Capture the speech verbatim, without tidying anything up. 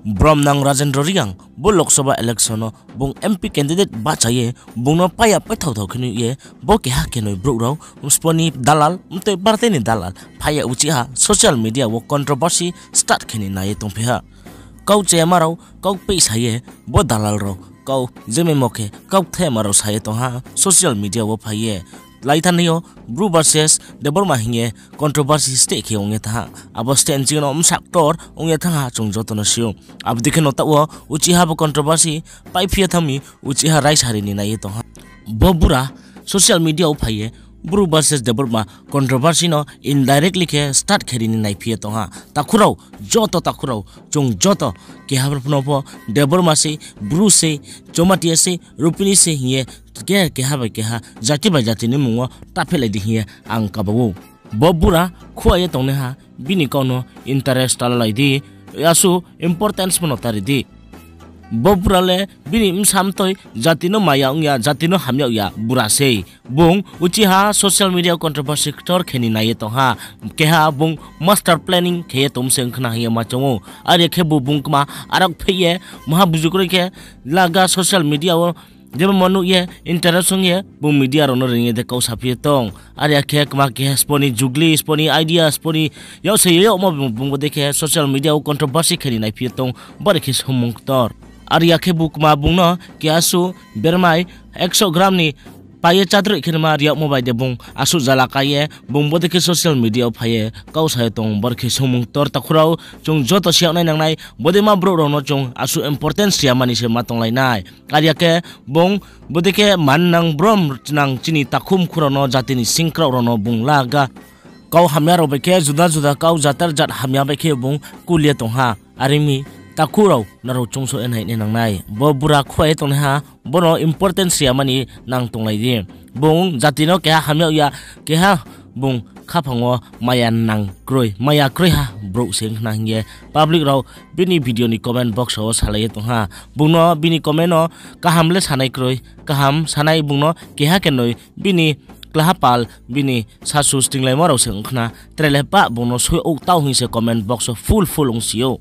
Bromnang Rajendra Reang bo Lok Sabha election no bung M P candidate bahcha ye bung no paiya paithao thao khe nuh ye bo keha kenoi brouh rao, spo ni dalal, mtoi party ni dalal phai ye uchih ha social media wo controversy start khe ni nai ye tongphi ha. Kau chayama rao kau peihsa ye bo dalal rao kau je memo khe kau kthayama rao sa ye tong ha social media wo phai ye. Laithani yo Bru versus Debbarma hing ye controversy steh khe ong ye thanng ha. Abo steh nching no bsa ktor ong ye thanng ha chung joto no si ou. Abo dei khe no taoh wo uchih ha bo controversy paiphi ye thanng mi uchih ha raisari ni nai ye tong ha. Bo bura social media wo phai ye Bru versus Debbarma controversy no indirectly khe start khe ri ni naiphi ye tong ha. Takhu rao, joto takhu rao, chung joto keha phano pho Debbarma sei, Bru sei, Jamatia sei, Rupini sei hing ye ke-, keha bai keha, jati bai jati ni mmung wo ta phehlai di hing ye ang kaba ou. Bo bura khuai ye tongnaiha, bini kau no interest ta lalai di, asuh importance pho no ta ri di. Bo bura le bini bsa mtoi jati no maya ong ya, jati no hamyag ya bura sei. Bung uchih ha social media controversy ktor khe ni nai ye tong ha. Keha bung master planning khe ye tong se ong khna hing ye ma choung ou. Are khe bo bung kma arak pheh ye maha buju kroi khe laga social media wo jebo mo nuh ye interest ong ye bung media rao no reing ye de kau saphi ye tong. Are ya khe kma keha spo ni jugli, spo ni idea, spo ni yak se ye yagmo bung, bung bo dei khe social media wo controversy khe ni naiphi ye tong, bari khe soumung ktor. Are ya khe bo kma bung no keha su bermai ekso gram ni pai ye chádroih khe nima ri yagmo bai de bung asuh jala kai ye bung bo dei khe social media wo phai ye kau sa ye tong, bari khe soumung ktor. Takhu rao, chung joto si yagnai nangnai, bodeima brouh rao no chung asuh importance ri ya mani se ma tonglai nai. Are ya khe bung bo dei khe mannang brom nang chini takhu mkhu rao no, jati ni singkraoh rao no bung laga kau hamya rao bai khe juda juda kau jatar jat hamya bai khe bung kul ye tong ha. Are mi takhu rao, nrao choungso ye nai nai nangnai. Bo bura khuai ye tongnaiha, bo no importance ri ya mani nang tonglai di. Bung jati no keha hamyag ya, keha bung khaphang wo maya nang kroi, maya kroi ha brouh se ong khna hing ye public rao bini video ni comment box wo salai ye tong ha. Bung no bini comment no kaham le sanai kroi, kaham sanai bung no keha kenoi bini klaha pal, bini sasu stinglaimo rao se ong khna, tre le pah bung no soi ou tau hing se comment box wo full full ongsi ou.